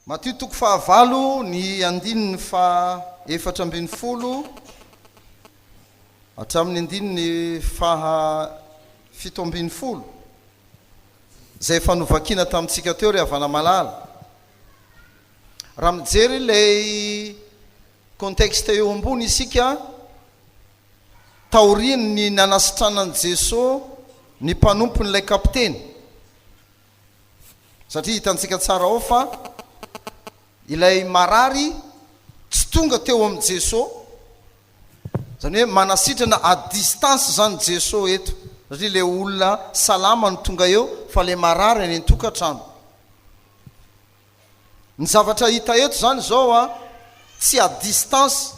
Matio toko fahavalo ny andininy faha 14 hatramin'ny andininy faha 17, izay efa novakiana tamintsika teo ry havana malala. Raha mijery ilay contexte eo ambony isika, taorian'ny nanasitranan'i Jesoa ny mpanompon'ilay kapiteny, Satria hitantsika tsara ao fa ilay marary tsy tonga teo amin'i Jeso, izany hoe manasitrana à distance izany Jeso eto, satria ilay olona salama no tonga eo fa ilay marary any an-tokantrano. Ny zavatra hita eto izany izao a, tsy à distance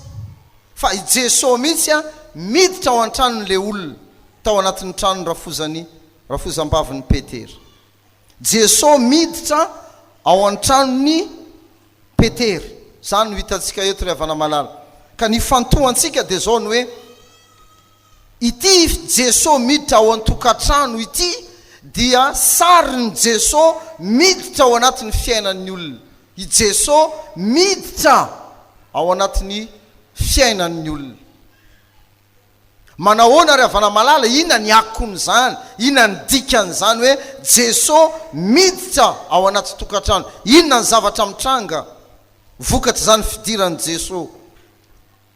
fa i Jeso mihitsy a miditra ao an-tranon'ilay olona, tao anatin'ny tranon'ny rafozany, rafozambavin'i Petera. Jeso miditra ao an-tranon'i Petera. Izany no hitantsika eto ry havana malala. Ka ny ifantohantsika dia izao ny hoe, Ity Jeso miditra ao an-tokantrano ity dia sarin'i Jeso miditra ao anatin'ny fiainan'ny olona. I Jeso miditra ao anatin'ny fiainan'ny olona. Manahoana ry havana malala, inona ny akon'izany, inona ny dikan'izany hoe Jeso miditra ao anaty tokantrano? Inona ny zavatra mitranga vokatr'izany fidiran'i Jeso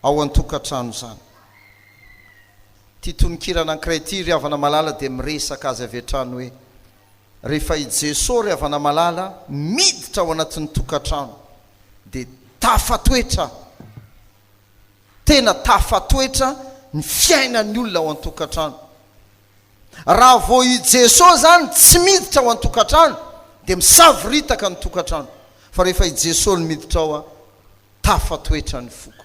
ao an-tokantrano izany. Ity tononkira anankiray ity ry havana malala dia miresaka azy avy hatrany hoe, rehefa i Jesoa ry havana malala miditra ao anatin'ny tokantrano dia tafatoetra, tena tafatoetra ny fiainan'ny olona ao an-tokantrano. Raha vao i Jesoa izany tsy miditra ao an-tokantrano dia misavoritaka ny tokantrano, fa rehefa i Jesoa no miditra ao tafatoetra ny foko.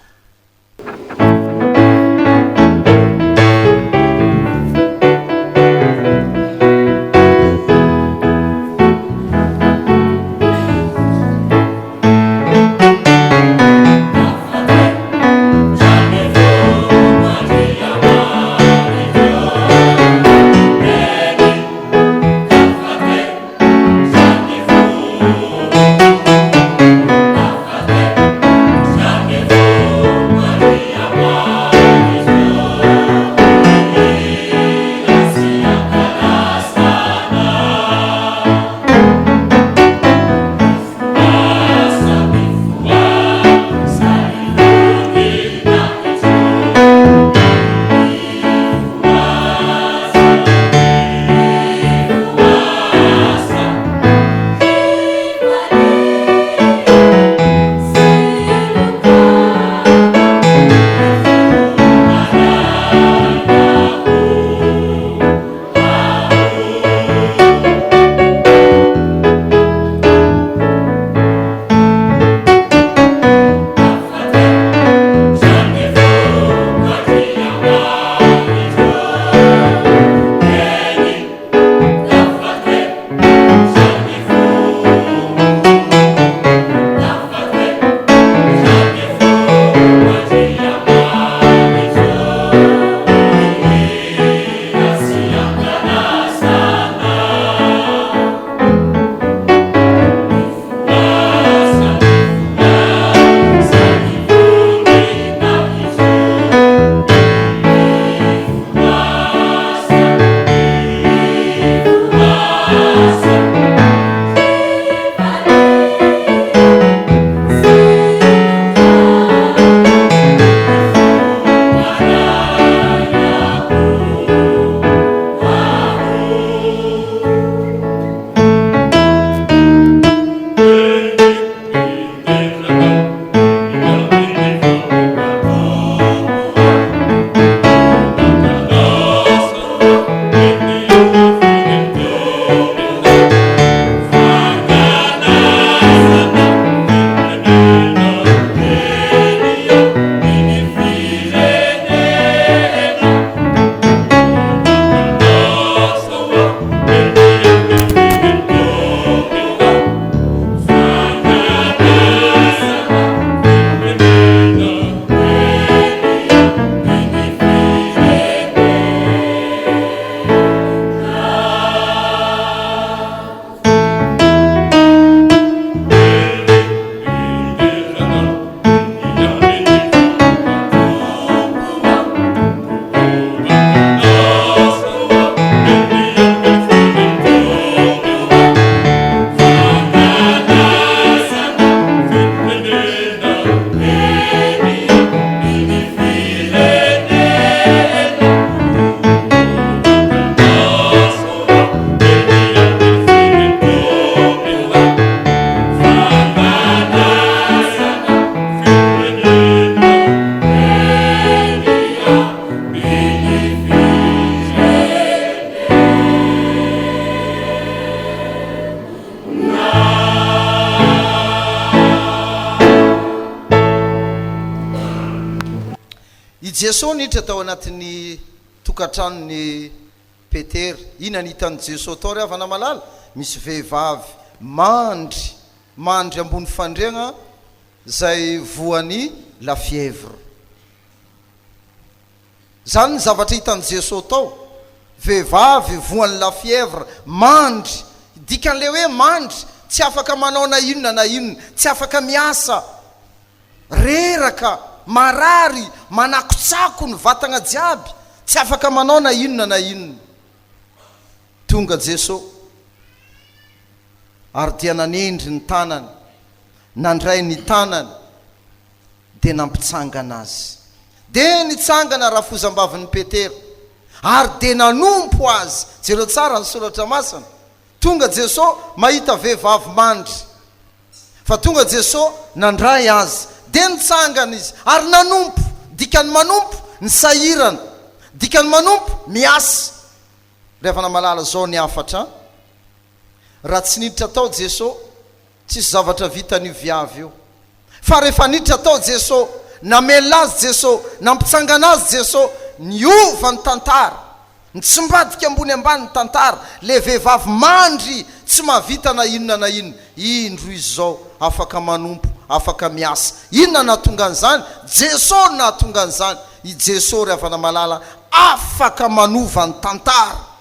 Jesoa niditra tao anatin'ny tokantranon'i Petera. Inona ny hitan'i Jesoa tao ry havana malala? Misy vehivavy mandry, mandry ambony fandriagna izay voan'ny la fièvre. Izany ny zavatra hitan'i Jesoa tao. Vehivavy voan'ny la fièvre, mandry. Dikan'ilay hoe mandry, tsy afaka manao na inona na inona, tsy afaka miasa. Reraka, marary, manakotsako ny vatagna jiaby, tsy afaka manao na inona na inona. Tonga Jeso ary dia nanendry ny tanany, nandray ny tanany, dia nampitsangana azy. Dia nitsangana rafozambavin'i Petera ary dia nanompo azy. Jereo tsara ny soratra masina. Tonga Jeso mahita vehivavy mandry. Fa tonga Jeso nandray azy, dia nitsangana izy ary nanompo. Dikan'ny manompo, nisahirana. Dikan'ny manompo, miasa. Ry havana malala, zao ny hafatra, raha tsy niditra tao Jeso, tsisy zavatra vitan'io viavy io. Fa rehefa niditra tao Jeso, namelona azy Jeso, nampitsangana azy Jeso, niova ny tantara. Nitsimbadika ambony ambany ny tantara, le vehivavy mandry tsy mahavita na inona na inona, indro izy zao afaka manompo, afaka miasa. Inona nahatonga an'izany? Jeso no nahatonga an'izany. I Jeso ry havana malala afaka manova ny tantara.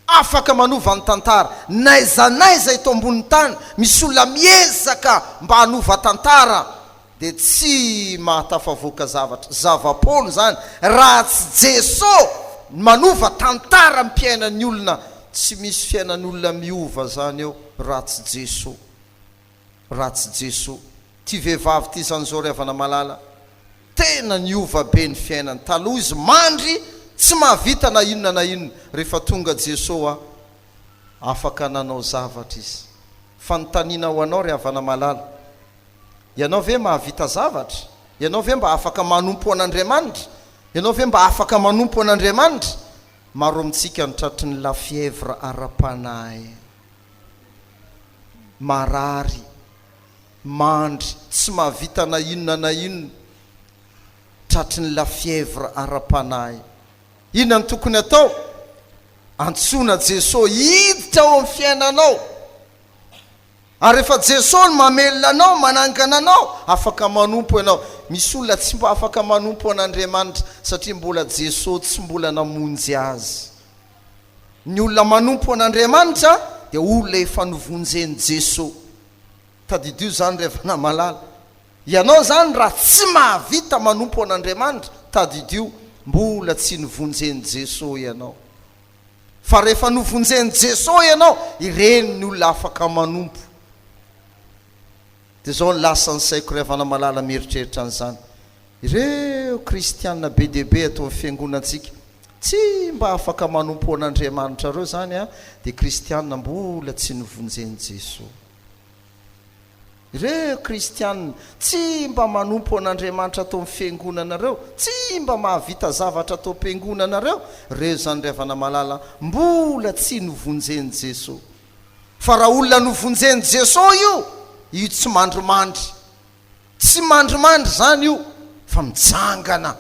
Afaka manova ny tantara. N'aiza n'aiza eto ambonin'ny tany misy olona miezaka mba hanova tantara dia tsy mahatafavoaka zavatra. Zava-poana izany raha tsy Jeso manova tantaram-piainan'ny olona. Tsy misy fiainan'olona miova izany eo raha tsy Jeso. Raha tsy Jeso. Ty vehivavy ty zany zao ry havana malala, tena niova be ny fiainany. Taloha izy mandry tsy mahavita na inona na inona, rehefa tonga Jeso a, afaka nanao zavatra izy. Fanontaniana ho anao ry havana malala, ianao ve mahavita zavatra? Ianao ve mba afaka manompo an'Andriamanitra? Ianao ve mba afaka manompo an'Andriamanitra? Maro amintsika no tratry ny la fièvre ara-panahy. Marary, mandry, tsy mahavita na inona na inona, tratry ny la fièvre ara-panahy. Inona no tokony atao? Antsoina Jesoa hiditra ao amin'ny fiainanao. Ary rehefa Jesoa no mamelona anao, manangana anao, afaka manompo ianao. Misy olona tsy mba afaka manompo an'Andriamanitra satria mbola Jesoa tsy mbola namonjy azy. Ny olona manompo an'Andriamanitra dia olona efa novonjen'i Jesoa. Tadidio izany ry havana malala. Ianao izany raha tsy mahavita manompo an'Andriamanitra, tadidio, mbola tsy novonjen'i Jesoa ianao. Fa rehefa novonjen'i Jesoa ianao, ireny ny olona afaka manompo. Dia izao no lasa ny saiko ry havana malala mieritreritra an'izany. Ireo kristiana be dia be ato amin'ny fiangonantsika, tsy mba afaka manompo an'Andriamanitra ireo izany an, dia kristiana mbola tsy novonjen'i Jesoa. Ireo kristiana tsy mba manompo an'Andriamanitra ato amin'ny fiangonana ireo, tsy mba mahavita zavatra ato am-piangonana ireo, ireo izany ry havana malala mbola tsy novonjen'i Jesoa. Fa raha olona novonjen'i Jesoa io, io tsy mandrimandry. Tsy mandrimandry izany io fa mitsangana.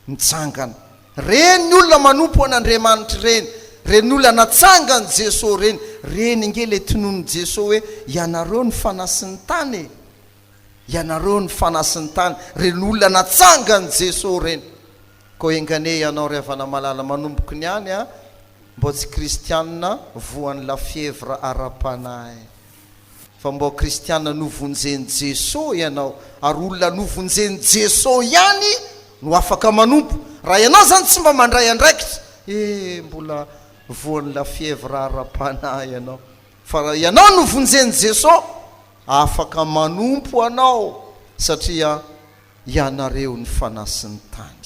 Mitsangana. Ireny olona manompo an'Andriamanitra ireny, ireny olona natsangan'i Jesoa ireny, ireny ange ilay tononin'i Jesoa hoe ianareo no fanasin'ny tany e. Ianareo no fanasin'ny tany. Ireny olona natsangan'i Jesoa ireny. Koa enga anie ianao ry havana malala manomboky ny any a, mbô tsy kristianina voan'ny la fièvre ara-panahy fa mbô kristianina novonjen'i Jeso ianao ary olona novonjen'i Jeso ihany no afaka manompo, raha ianao zany tsy mba mandray andraikitra eh mbola voan'ny la fièvre ara-panahy ianao fa raha ianao novonjen'i Jeso afaka manompo anao satria Ianareo ny fanasin'ny tany.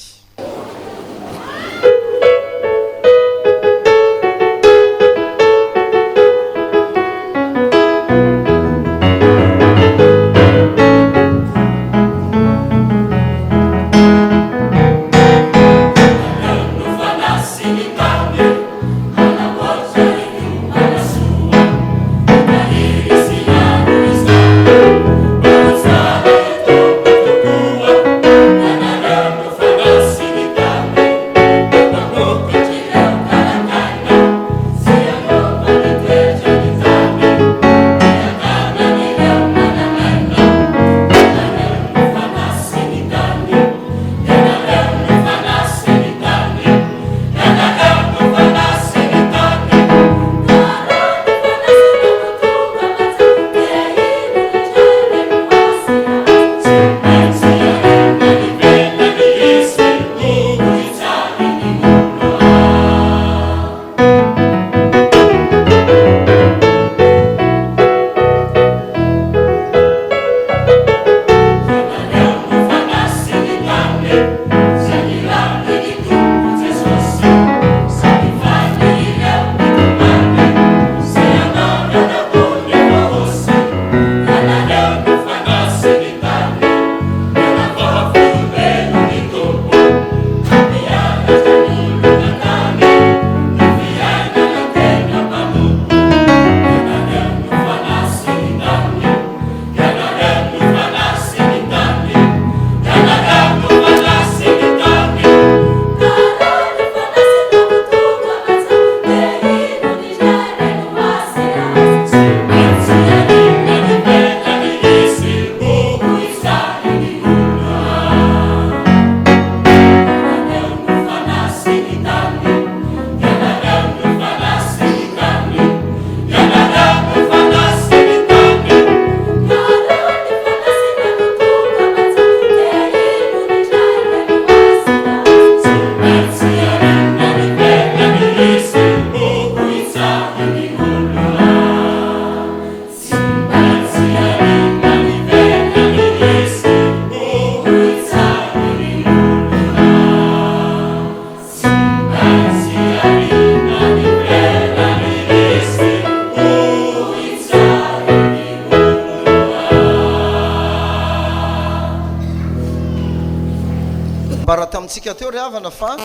Voalazantsika teo ry havana fa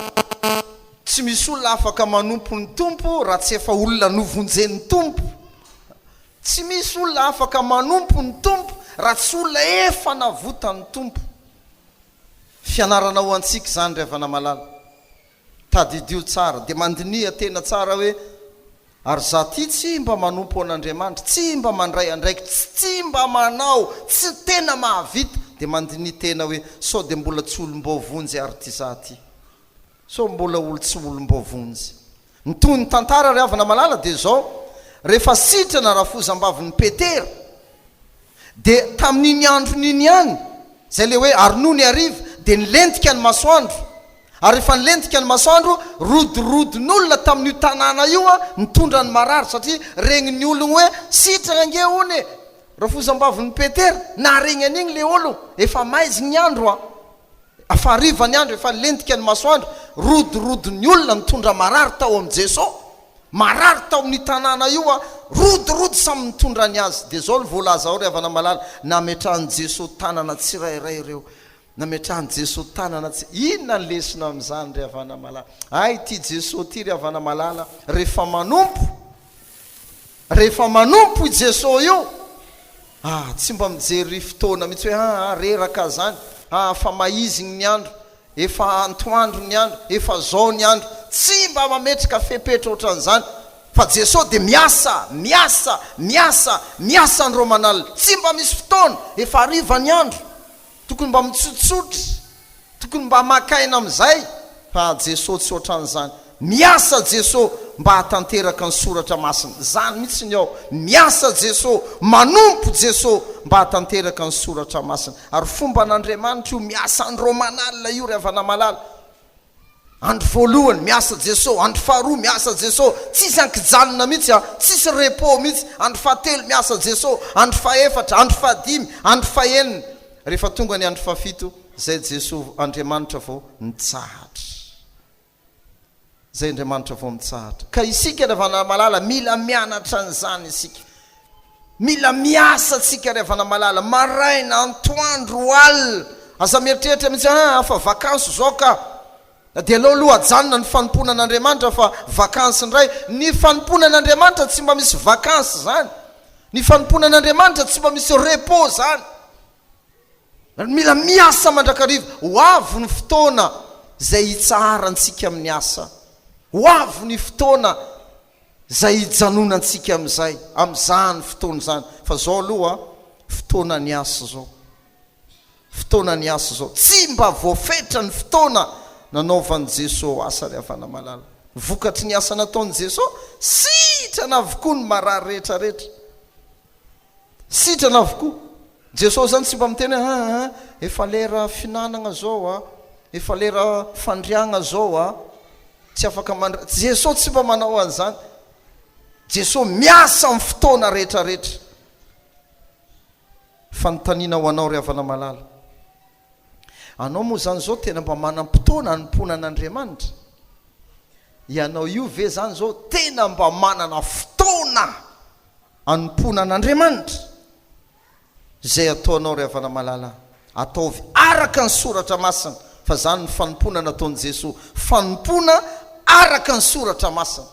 tsy misy olona afaka manompo ny Tompo raha tsy efa olona novonjen'ny Tompo. Tsy misy olona afaka manompo ny Tompo raha tsy olona efa navotan'ny Tompo. Fianarana ho antsika izany ry havana malala. Tadidio tsara, dia mandiniha tena tsara hoe, Ary za ty tsy mba manompo an'Andriamanitra, tsy mba mandray andraikitra, tsy mba manao, tsy tena mahavita, dia mandiniha tena hoe, sao dia mbola tsy olom-boavonjy ary ty za ty? Sao mbola olo tsy olom-boavonjy? Ny tohin'ny tantara ry havana malala dia izao, rehefa sitrana rafozambavin'i Petera, Dia tamin'iny androny iny ihany, izay ilay hoe ary nony hariva, dia nilentika ny masoandro. Ary rehefa nilentika ny masoandro, rodorodon'olona tamin'io tanàna io nitondra ny marary, satria regnin'ny ologno hoe, Sitrana ange hono e! Rafozambavin'i Petera, naharegny an'igny ilay ologno, efa maizigny ny andro an! Efa hariva ny andro, efa nilentika ny masoandro, rodorodon'ny olona nitondra marary tao amin'i Jeso, marary tao amin'io tanàna io a, rodorodo samy nitondra ny azy. Dia izao no voalaza ao ry havana malala, nametrahan'i Jeso tanana tsirairay ireo, nametrahan'i Jeso tanana tsy, inona ny lesona amin'izany ry havana malala? Hay ity Jeso ity ry havana malala, rehefa manompo, Rehefa manompo i Jeso io, ah, tsy mba mijery fotoana mihitsy hoe ah, ah, reraka zany, ah, fa maizigny ny andro, efa antoandro ny andro, efa zao ny andro. Tsy mba mametraka fepetra ohatran'izany fa Jeso dia miasa, miasa, miasa, miasa andro aman'alina. Tsy mba misy fotoana, efa hariva ny andro. Tokony mba mitsotsotra, tokony mba maka aina amin'izay fa Jeso tsy ohatran'izany. Miasa Jeso mba hahatanteraka ny soratra masina. Izany mihitsy ny ao. Miasa Jeso, manompo Jeso mba hahatanteraka ny soratra masina. Ary fomban'Andriamanitra io miasa andro aman'alina io ry havana malala. Andro voalohany, miasa Jeso, andro faharoa, miasa Jeso, tsisy ankijanona mihitsy an, tsisy repos mihitsy, andro fahatelo, miasa Jeso, andro fahefatra, andro fahadimy, andro fahenina, rehefa tonga ny andro fahafito, zay Jeso Andriamanitra vao nitsahatra. Zay Andriamanitra vao mitsahatra. Ka isika ry havana malala, mila mianatra an'izany isika. Mila miasa tsika ry havana malala, maraina, antoandro, alina. Aza mieritreritra mihitsy hoe ah fa vakansy zao ka. Dia aleo aloha ajanona ny fanompoana an'Andriamanitra fa vakansy indray. Ny fanompoana an'Andriamanitra tsy mba misy vakansy zany. Ny fanompoana an'Andriamanitra tsy mba misy repos zany. Mila miasa mandrakariva. Ho avy ny fotoana izay hitsaharantsika amin'ny asa. Ho avy ny fotoana Izay hijanonantsika amin'izay, amin'izany fotoana izany. Fa izao aloha, fotoana ny asa izao. Fotoana ny asa izao. Tsy mba voafetra ny fotoana nanaovan'i Jeso asa ry havana malala. Vokatry ny asa nataon'i Jeso, sitrana avokoa ny marary rehetra rehetra. Sitrana avokoa. Jeso zany tsy mba miteny hoe aa efa lera fihinanagna zao a, efa lera fandriagna zao a, tsy afaka mandra, Jeso tsy mba manao an'izany. Jeso miasa amin'ny fotoana rehetra rehetra. Fanontaniana ho anao ry havana malala. Anao moa zany zao tena mba manam-potoana hanompoana an'Andriamanitra? Ianao io ve zany zao tena mba manana fotoana Anompoana an'Andriamanitra izay ataonao ry havana malala, ataovy araka ny soratra masina fa izany ny fanompoana nataon'i Jesoa, fanompoana araka ny soratra masina.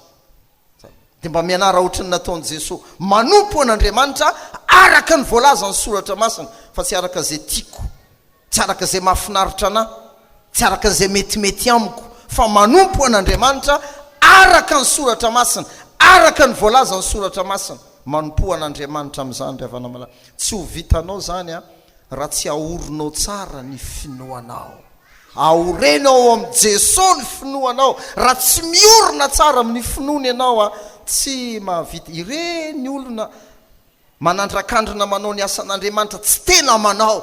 Dia mba mianara ohatry ny nataon'i Jesoa, manompo an'Andriamanitra araka ny voalazan'ny soratra masina fa tsy araka izay tiako. Tsy araka izay mahafinaritra anà, tsy araka izay metimety amiko, fa manompo an'Andriamanitra araka ny Soratra Masina, araka ny voalazan'ny Soratra Masina. Manompoa an'Andriamanitra amin'izany, ry havana malala. Tsy ho vitanao izany raha tsy aorinao tsara ny finoanao. Aoreno ao amin'i Jesoa ny finoanao. Raha tsy miorina tsara amin'ny finoana ianao, tsy mahavita. Ireny olona Manandrakandrina manao ny asan'Andriamanitra tsy tena manao,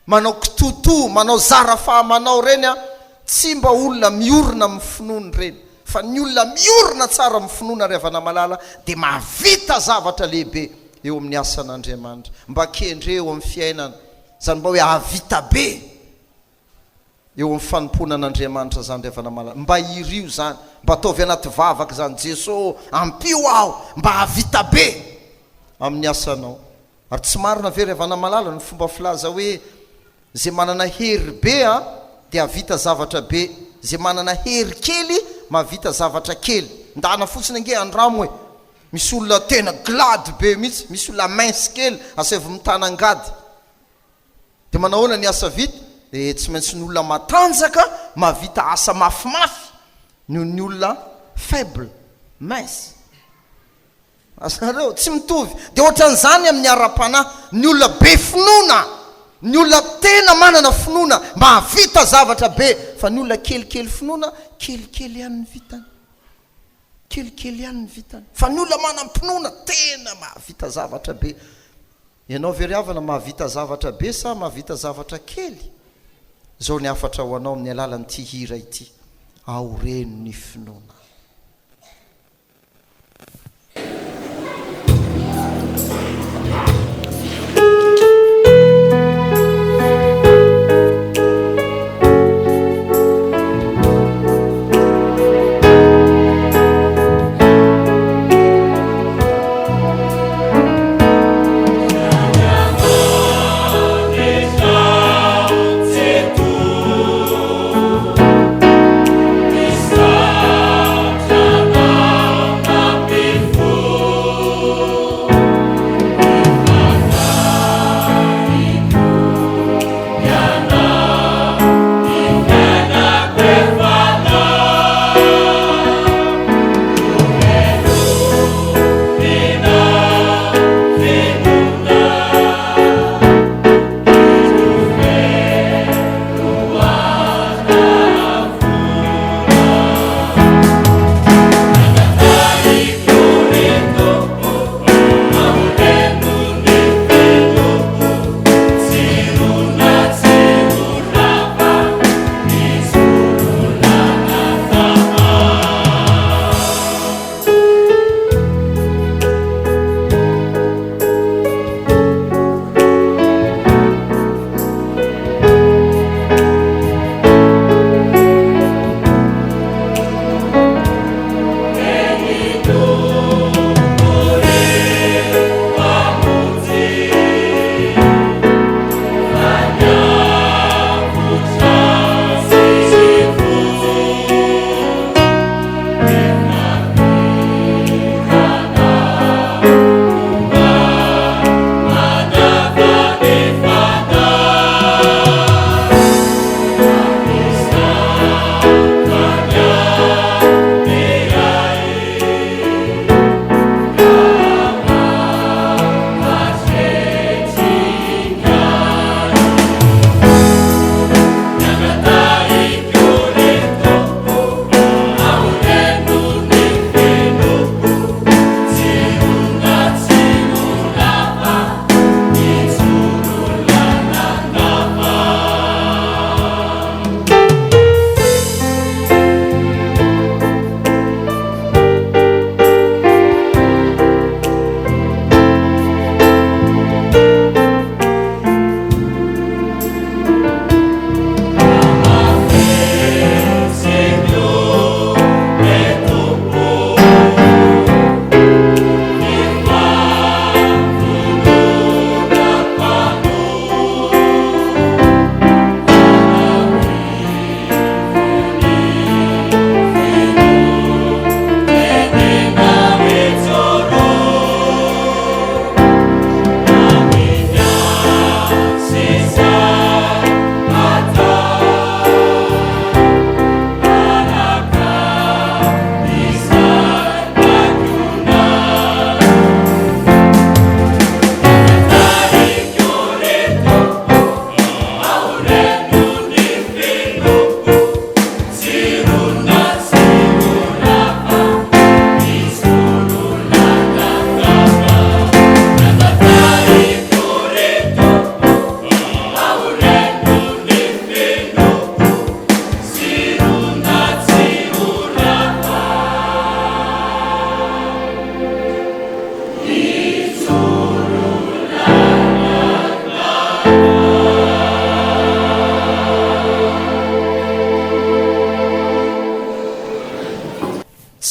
manao kitotoa, manao zara faha manao ireny an, tsy mba olona miorina amin'ny finoana ireny, fa ny olona miorina tsara amin'ny finoana ry havana malala dia mahavita zavatra lehibe eo amin'ny asan'Andriamanitra. Mba kendreo amin'ny fiainana izany mba hoe hahavita be. Eo amin'ny fanompoana an'Andriamanitra izany ry havana malala. Mba irio izany. Mba ataovy anaty vavaka izany. Jeso ô, ampio aho mba hahavita be amin'ny asanao. Ary tsy marina ve ry havana malala ny fomba filaza hoe izay manana hery be an, dia hahavita zavatra be, izay manana hery kely mahavita zavatra kely. Ndana fotsiny ange andramo e! Misy olona tena glady be mihitsy, misy olona mince kely asaivo mitana angady. Dia manahoana ny asa vita? Dia tsy maintsy ny olona matanjaka mahavita asa mafimafy noho ny olona faible, mince. Azonareo? Tsy mitovy. Dia ohatran'izany amin'ny ara-panahy. Ny olona be finoana, ny olona tena manana finoana, mahavita zavatra be. Fa ny olona kelikely finoana, kelikely ihany ny vitany. Kelikely ihany ny vitany. Fa ny olona manam-pinoana, tena mahavita zavatra be. Ianao ve ry havana mahavita zavatra be sa mahavita zavatra kely? Izao ny hafatra ho anao amin'ny alalan'ity hira ity, Aoreno ny finoana.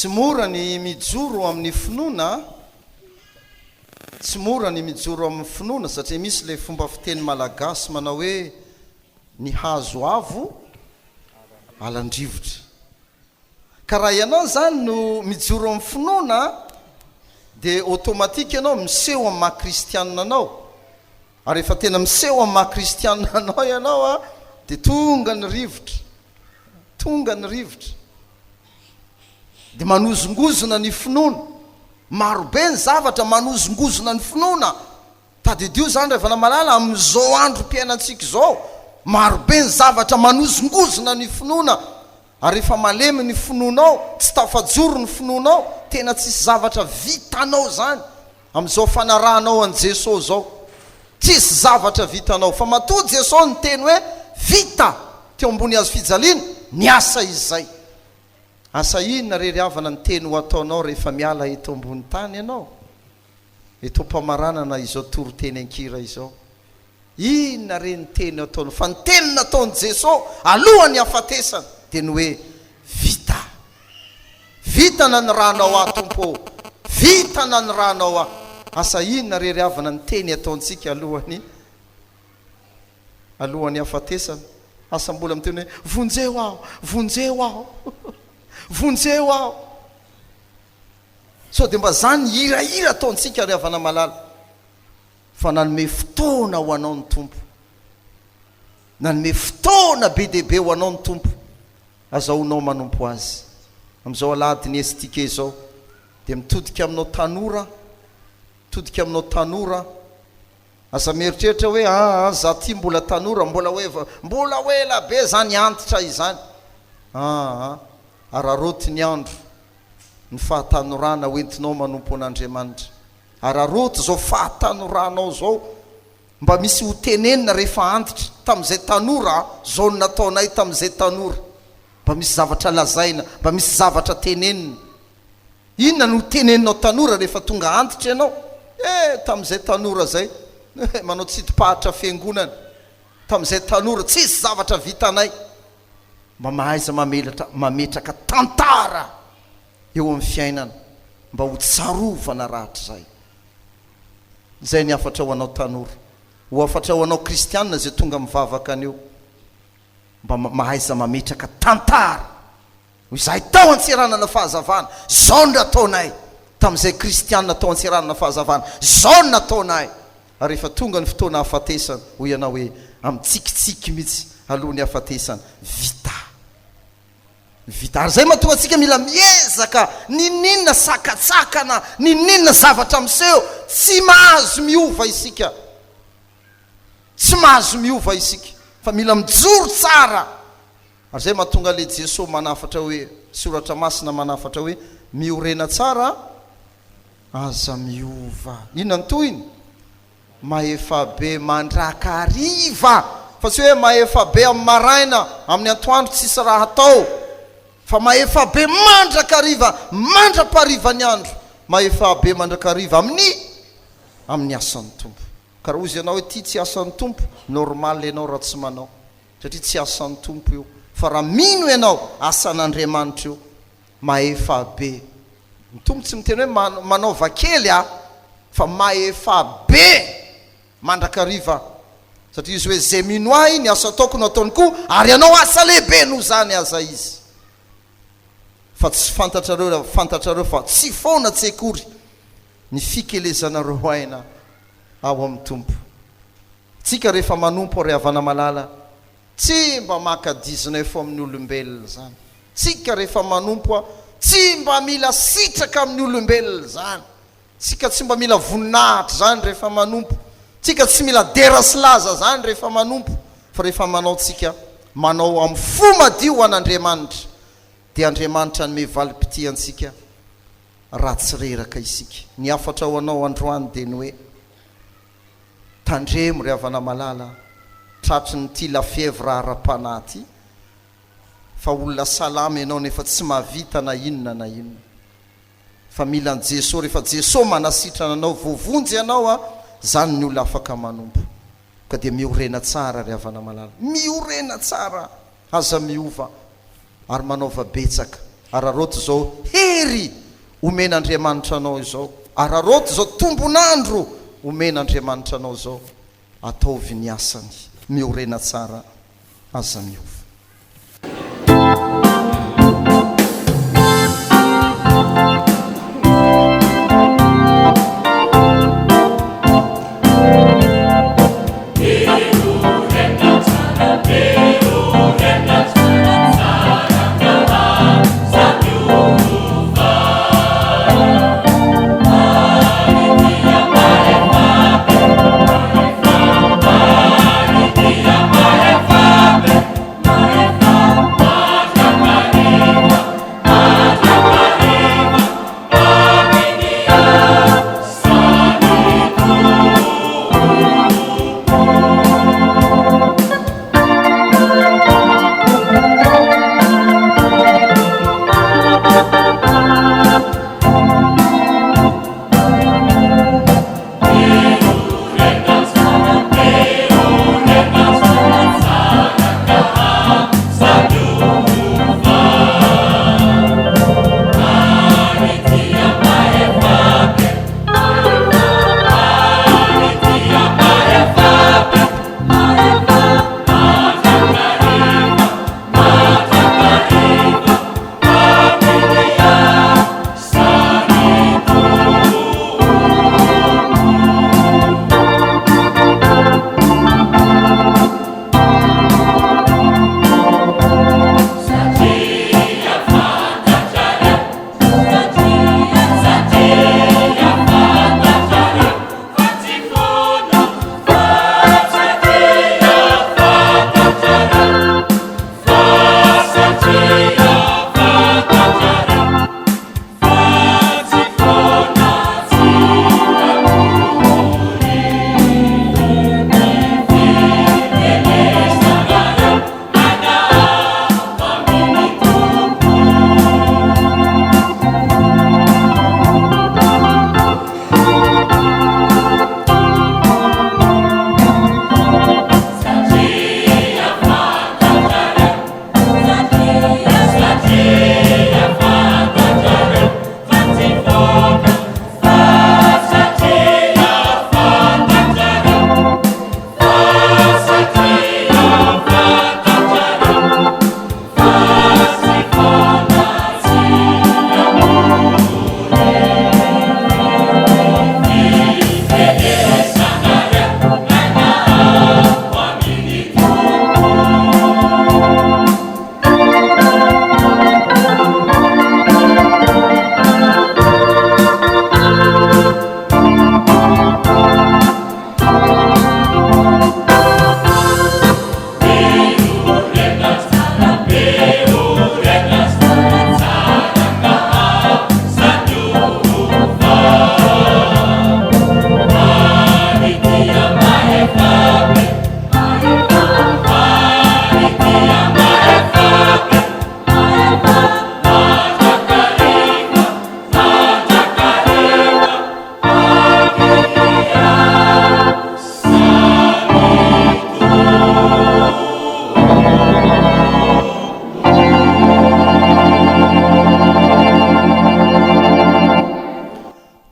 Tsy mora ny mijoro amin'ny finoana, tsy mora ny mijoro amin'ny finoana satria misy ilay fomba fiteny malagasy manao hoe ny hazo avo. Alan-drivotra. Ka raha ianao izany no mijoro amin'ny finoana dia automatique ianao miseho amin'ny maha kristianina anao. Ary rehefa tena miseho amin'ny maha kristianina anao ianao dia tonga ny rivotra. Tonga ny rivotra. Dia manozongozona ny finoana. Marobe ny zavatra manozongozona ny finoana. Tadidio izany ry havana malala, amin'izao androm-piainantsika izao, marobe ny zavatra manozongozona ny finoana. Ary rehefa malemy ny finoanao, tsy tafajoro ny finoanao, tena tsisy zavatra vitanao izany amin'izao fanarahanao an'i Jeso izao. Tsisy zavatra vitanao. Fa matoa Jeso niteny hoe vita teo ambony hazo fijaliana, niasa Izy izay. Asa inona re ry havana ny teny ho ataonao rehefa miala eto ambony tany ianao? Eto am-pamaranana izao toriteny an-kira izao. Inona re ny teny ataony? Fa ny teny nataon'i Jeso alohan'ny hafatesany dia ny hoe, Vita! Vita nanirahanao ahy, Tompo ô! Vita nanirahanao ahy! Asa inona re ry havana ny teny ataontsika alohan'ny alohan'ny hafatesana? Asa mbola miteny hoe, Vonjeo aho! Vonjeo aho! Vonjeo aho! Sao dia mba zany ny hirahira ataontsika ry havana malala? Fa nanome fotoana ho anao ny Tompo. Nanome fotoana be dia be ho anao ny Tompo, azahoanao manompo Azy. Amin'izao alahadin'ny STK izao, dia mitodika aminao tanora, mitodika aminao tanora, aza mieritreritra hoe aa za ty mbola tanora, mbola hoe mbola ho ela be zany antitra izany. Aa, araraoty ny andro, ny fahatanorana hoentinao manompo an'Andriamanitra. Araraoty izao fahatanoranao izao mba misy ho tenenina rehefa antitra, tamin'izay tanora a, izao no nataonay tamin'izay tanora. Mba misy zavatra lazaina, mba misy zavatra tenenina. Inona no ho teneninao tanora rehefa tonga antitra ianao? Eh, tamin'izay tanora izay, eh, manao tsidim-paharitra fiangonana. Tamin'izay tanora, tsisy zavatra vitanay. Mba mahaiza mamelatra, mametraka tantara eo amin'ny fiainana mba ho tsarovana rahatrizay. Izay ny hafatra ho anao tanora. Ho hafatra ho anao kristiana izay tonga mivavaka anio. Mba mahaiza mametraka tantara. Ho izahay tao Antseranana Fahazavana, izao no nataonay. Tamin'izay kristiana tao Antseranana Fahazavana, izao no nataonay. Ary rehefa tonga ny fotoana hahafatesana, hoy ianao hoe, amin'ny tsikitsiky mihitsy alohan'ny hahafatesana, vita. Vita. Ary izay mahatonga antsika mila miezaka, n'inon'inona sakatsakana, n'inon'inona zavatra miseho, tsy mahazo miova isika. Tsy mahazo miova isika, fa mila mijoro tsara. Ary izay mahatonga ilay Jesoa manafatra hoe, Soratra Masina manafatra hoe, miorena tsara, aza miova. Inona ny tohiny? Mahefa be mandrakariva, fa tsy hoe mahefa be amin'ny maraina, amin'ny antoandro tsisy raha atao, fa mahefa be mandrakariva, mandra-paharivan'ny andro, mahefa be mandrakariva amin'ny amin'ny asan'ny Tompo. Ka raha hozy ianao hoe ity tsy asan'ny Tompo, normal ianao raha tsy manao, satria tsy asan'ny Tompo io, fa raha mino ianao, asan'Andriamanitra io, Mahefa be. Ny Tompo tsy miteny hoe manaova kely a, fa mahefa be mandrakariva. Satria Izy hoe izay mino Ahy, ny asa ataoko no ataony koa, ary hanao asa lehibe noho izany aza izy. Fa tsy fantatrareo, fantatrareo fa tsy foana tsy akory ny fikelezanareo aina ao amin'ny Tompo. Tsika rehefa manompo ry havana malala, Tsy mba maka 19 amin'ny olombelona izany. Tsika rehefa manompo a, tsy mba mila sitraka amin'ny olombelona izany. Tsika tsy mba mila voninahitra izany rehefa manompo. Tsika tsy mila dera sy laza izany rehefa manompo. Fa rehefa manao tsika, manao amin'ny fo madio ho an'Andriamanitra, dia Andriamanitra hanome valim-pitia antsika raha tsy reraka isika. Ny hafatra ho anao androany dia ny hoe. Tandremo ry havana malala a! Tratry ny ity la fièvre ara-panahy ity fa olona salama ianao nefa tsy mahavita na inona na inona. Fa mila an'i Jeso, rehefa Jeso manasitrana anao, voavonjy ianao a, zany ny olona afaka manompo. Ka dia miorena tsara ry havana malala, miorena tsara, aza miova. ary manaova betsaka. Araraoty izao hery omen'Andriamanitra anao izao. Araraoty izao tombon'andro omen'Andriamanitra anao izao. Ataovy ny asany. Miorena tsara, aza miova.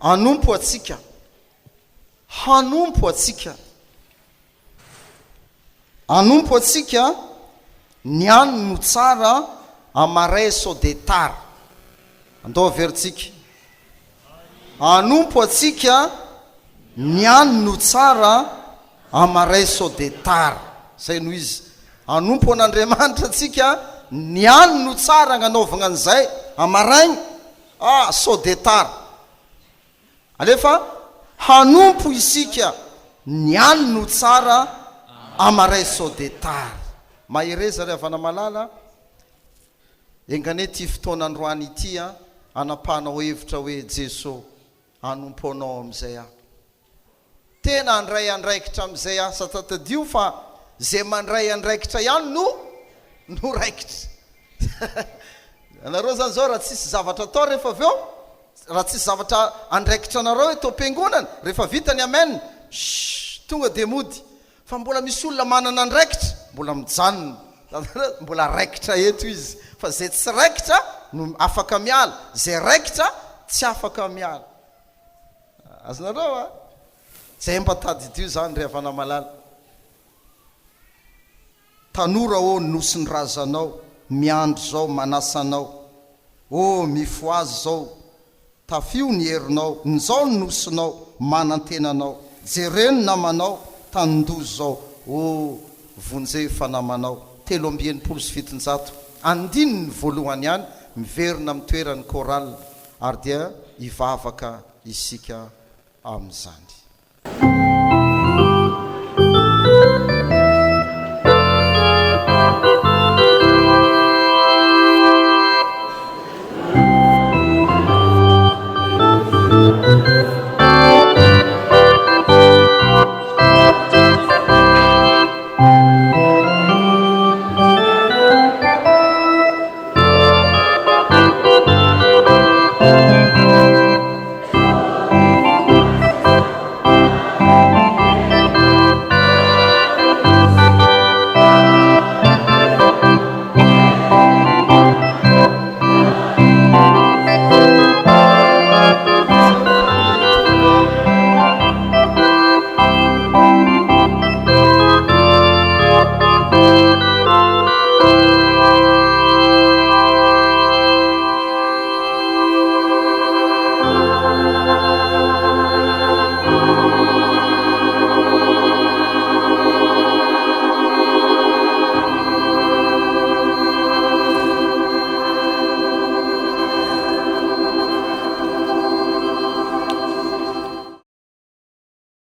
Hanompo antsika. Hanompo antsika. Hanompo antsika, ny any no tsara, amaray sao dia tara. Andao averintsika. Hanompo antsika, ny any no tsara, amaray sao dia tara. Izay no izy. Hanompo an'Andriamanitra antsika, ny any no tsara agnanaovagna an'izay, amaraigny, ah, sao dia tara. Alefa hanompo isika ny any no tsara amaray sao de tara. Mahereza ry havana malala enganie ity fotoana androany ity an anapahanao hevitra hoe Jeso hanompo anao amizay aho. Tena handray andraikitra amizay aho sa tadidio fa ze mandray andraikitra ihany no no raikitra. Anareo zany zao raha tsisy zavatra atao rehefa avy eo Raha tsisy zavatra andraikitra anareo eto am-piangonana, rehefa vita ny amen, shh, tonga dia mody. Fa mbola misy olona manana andraikitra, mbola mijanona. Mbola raikitra eto izy. Fa izay tsy raikitra no afaka miala, izay raikitra tsy afaka miala. Azonareo a? Izay mba tadidio izany ry havana malala. Tanora ô nosy ny razanao miandry zao manasa anao ô mifohaza zao tafio ny herinao njao ny nosinao manantena anao jereo ny namanao tanindoza zao ô vonjeo fa namanao 763 andininy voalohany ihany miverina amin'ny toeran'ny chorale ary dia hivavaka isika amin'izany.